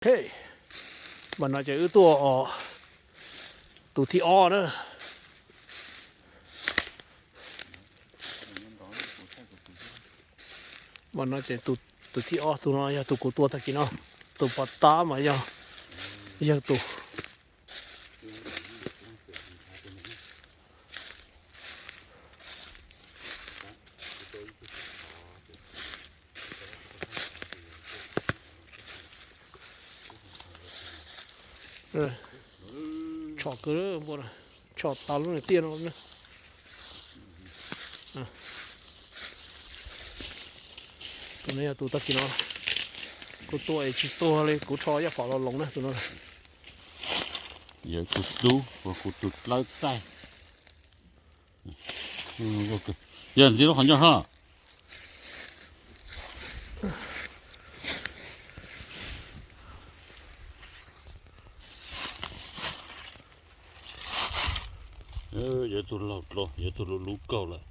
He, mas no ces wb tuaj tus thib ob na. Mas no ces tus thib ob, tus no yog tus kuv tua tag kis no. Tus pov tab mas yog, yog tus tshom kawg, tshom tas lub niag tiaj no. Tus no yog tus tag kis no, kuv tua es tsis tuag li, kuv rho yaj phom los loos na tus no. Yog tus hlub uas kuv tus dlawb txaij. Yog ntxiv lub qhov ncauj ho. Yog tus laug dlua, yog tus lub lub kaug lawm.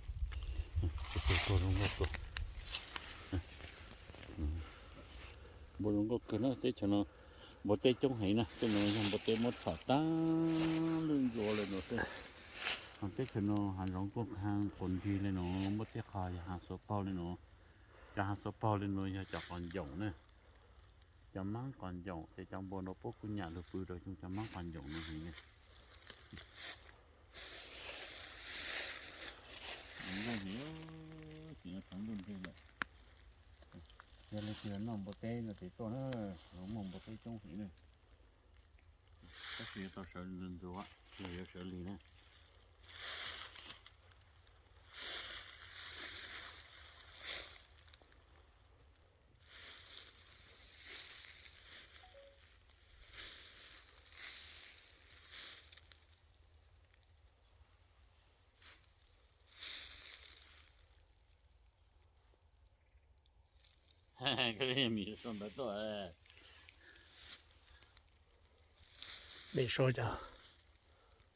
Npua zoo nkauj kawg na, teb chaws no npua teb coob heev na, tej no yog npua teb muab tshom tag lwj ntua lawm no xwb. Teb chaws no hav zoov kuj hav quas nrig li no, npua teb qhov yog hav xuav paug li no. Cov hav xuav paug li no yog cov qos ncaum na. Cov mab qos ncaum ces cov npua no puab kuj nyam lug pw rau xyoo cov mab qos ncaum no heev ne. Yog li tias noj npua teb no ces tuaj na, muaj npua teb coob heev na. Tab sis yuav tau sawv ntxuav, yuav sawv lig na. Koj mim sau ntawv tuaj. Mim sau cas?